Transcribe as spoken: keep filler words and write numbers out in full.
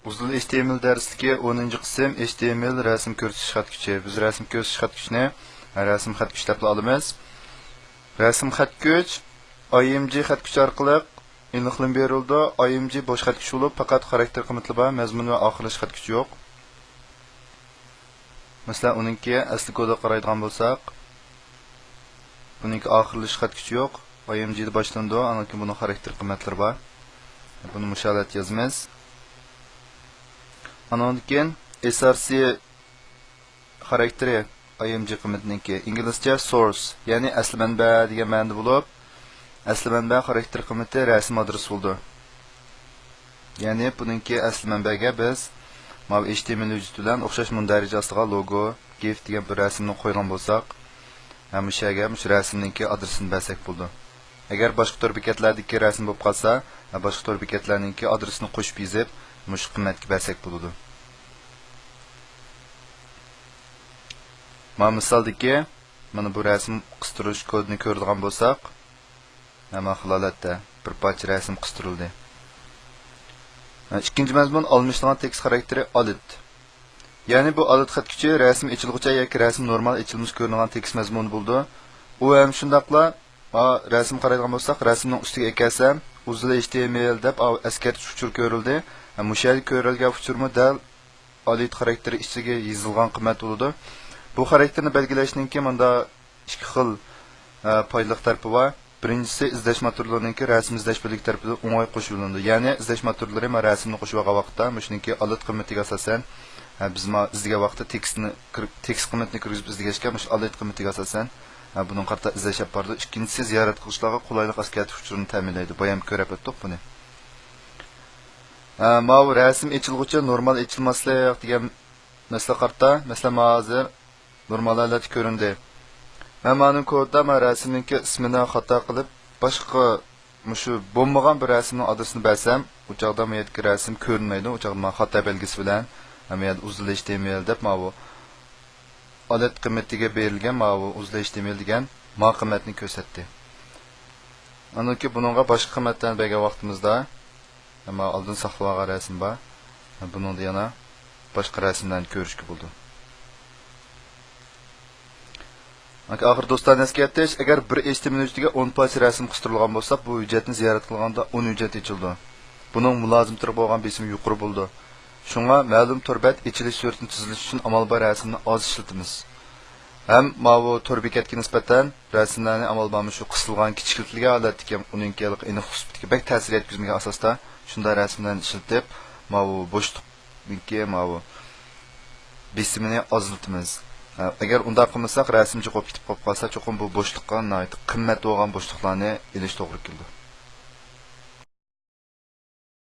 ئۇزۇل ئېچ تى ئېم ئېل دەرسلىكى، ئونىنچى قىسىم، ئېچ تى ئېم ئېل رەسىم كۆرسىتىش خەت كۈچى. بىز رەسىم كۆرسىتىش خەت كۈچىنى، ھە، رەسىم خەت كۈچ دەپلا ئالىمىز. رەسىم خەت كۈچ ئاي ئېم جى خەت كۈچ ئارقىلىق ئېنىقلىما بېرىلىدۇ. ئاي ئېم جى بوش خەت كۈچ بولۇپ، پەقەت خاراكتېر قىممىتى بار، مەزمۇن ۋە ئاخىرلىشىش خەت كۈچى يوق. مەسىلەن، ئۇنىڭكى ئەسلى كودىغا قارايدىغان بولساق، بۇنىڭكى ئاخىرلىشىش خەت كۈچى يوق. ئاي ئېم جى دە باشلىنىدۇ، ئاندىن كېيىن بۇنىڭ خاراكتېر قىممەتلىرى بار. بۇنى مۇشۇ ھالەتتە يازىمىز. ئانىڭدىن كېيىن ئېس ئار سى خاراكتېرى، ئاي ئېم جى قىممىتىنىڭكى ئىنگلىزچە سورس، يەنى ئەسلى مەنبە دېگەن مەنىدە بولۇپ، ئەسلى مەنبە خاراكتېر قىممىتى رەسىم ئادرېسى بولىدۇ. يەنى بۇنىڭكى ئەسلى مەنبەگە بىز ماۋۇ ئېچ تى ئېم ئېل ھۆججىتى بىلەن ئوخشاش مۇندەرىجە ئاستىغا لوگو، گىف دېگەن بىر رەسىمنى قويغان بولساق، ھە، مۇشۇ يەرگە مۇشۇ رەسىمنىڭكى ئادرېسىنى بەرسەك بولىدۇ. ئەگەر باشقا تور بېكەتلەردىكى رەسىم بولۇپ قالسا، ھە، باشقا تور بېكەتلەرنىڭكى ئادرېسىنى قوشۇپ يېزىپ، مۇشۇ قىممەتكە بەرسەك بولىدۇ. مانا مىسالدىكى، مانا بۇ رەسىم قىستۇرۇش كودىنى كۆرىدىغان بولساق، ھە، مانا خىل ھالەتتە بىر پارچە رەسىم قىستۇرۇلدى. ھە، ئىككىنچى مەزمۇن ئالمىشىدىغان تېكىست خاراكتېرى ئالىت. يەنى بۇ ئالىت خەت كۈچى رەسىم ئېچىلغۇچە ياكى رەسىم نورمال ئېچىلمىسى كۆرۈنىدىغان تېكىست مەزمۇنى بولىدۇ. ئۇ ھەم شۇنداقلا، ھە، رەسىم قارايدىغان بولساق، رەسىمنىڭ ئۈستىگە ئەكەلسەم، ئۇزۇل ئېچ تى ئېم ئېل دەپ، ھە، ئەسكەرتىش ئۇچۇرى كۆرۈلدى. ھە، مۇشۇ يەردە كۆرۈلگەن ئۇچۇرمۇ دەل ئالىت خاراكتېرى ئىچىگە يېزىلغان قىممەت بولىدۇ. بۇ خاراكتېرنى بەلگىلەشنىڭكى مۇندا ئىككى خىل، ئە، پايدىلىق تەرىپى بار. بىرىنچىسى، ئىزدەش موتورلىرىنىڭكى رەسىم ئىزدەش بۆلىكى تەرىپىدىن ئوڭاي قوشۇۋېلىنىدۇ. يەنى ئىزدەش موتورلىرى مانا رەسىمنى قوشۇۋالغان ۋاقىتتا مۇشۇنىڭكى ئالىت قىممىتىگە ئاساسەن، ئە، بىز مانا ئىزدىگەن ۋاقىتتا تېكىستنى كىر-، تېكىست قىممىتىنى كىرگۈزۈپ ئىزدىگەچكە مۇشۇ ئالىت قىممىتىگە ئاساسەن، ئە، بۇنىڭغا قارىتا ئىزدەش ئېلىپ بارىدۇ. ئىككىنچىسى، زىيارەت قىلغۇچىلارغا قولايلىق ئەسكەرتىش ئۇچۇرىنى تەمىنلەيدۇ. بايام كۆرۈپ ئۆتتۇق بۇنى. ھە، ماۋۇ رەسىم ئېچىلغۇچە نورمال ئېچىلماسلىق دېگەن مەسىلە قارتا، مەسىلەن، مانا ھازىر نورمال ھالەتتە كۆرۈندى. مەن مانىڭ كودىدا مەن رەسىمنىڭكى ئىسمىنى خاتا قىلىپ، باشقا مۇشۇ بولمىغان بىر رەسىمنىڭ ئادرېسىنى بەرسەم، ئۇ چاغدا ما يەردىكى رەسىم كۆرۈنمەيدۇ. ئۇ چاغدا مانا خاتا بەلگىسى بىلەن، ھە، ما يەردە ئۇزۇل ئېچ تى ئېم ئېل دەپ ماۋۇ ئالىت قىممىتىگە بېرىلگەن ماۋۇ ئۇزۇل ئېچ تى ئېم ئېل دېگەن ما قىممەتنى كۆرسەتتى. ئاندىن كېيىن بۇنىڭغا باشقا قىممەتلەرنى بەرگەن ۋاقتىمىزدا، ئەمما ئالدىن ساقلىۋالغان رەسىم بار. بۇنىڭدا يەنە باشقا رەسىملەرنى كۆرۈشكە بولىدۇ. ئاخىر دوستانە ئەسكەرتىش، ئەگەر بىر ئېچ تى ئېم ئېل ھۆججىتىگە ئون پارچە رەسىم قىستۇرۇلغان بولسا، بۇ ھۆججەتنى زىيارەت قىلغاندا ئون ھۆججەت ئېچىلىدۇ. بۇنىڭ مۇلازىمىتىگە بولغان بېسىمى يۇقىرى بولىدۇ. شۇڭا مەلۇم تور بەت ئېچىلىش سۈرئىتىنى تېزلىتىش ئۈچۈن ئامال بار رەسىمنى ئاز ئىشلىتىمىز. ھەم ماۋۇ تور بېكەتكە نىسبەتەن رەسىملەرنى ئامال بار مۇشۇ قىسىلغان، كىچىكلىتىلگەن ھالەتتىكى، ئۇنىڭكى ھېلىقى ئېنىق سۈپىتىگە بەك تەسىر يەتكۈزمىگەن ئاساستا شۇنداق رەسىملەرنى ئىشلىتىپ، ماۋۇ بوشلۇقنىڭكى ماۋۇ بېسىمىنى ئازلىتىمىز. ئەگەر ئۇنداق قىلمىساق، رەسىم جۇقۇپ كېتىپ قالىپ قالسا، چوقۇم بۇ بوشلۇققا ناھايىتى قىممەت بولغان بوشلۇقلارنى ئېلىش توغرا كېلىدۇ.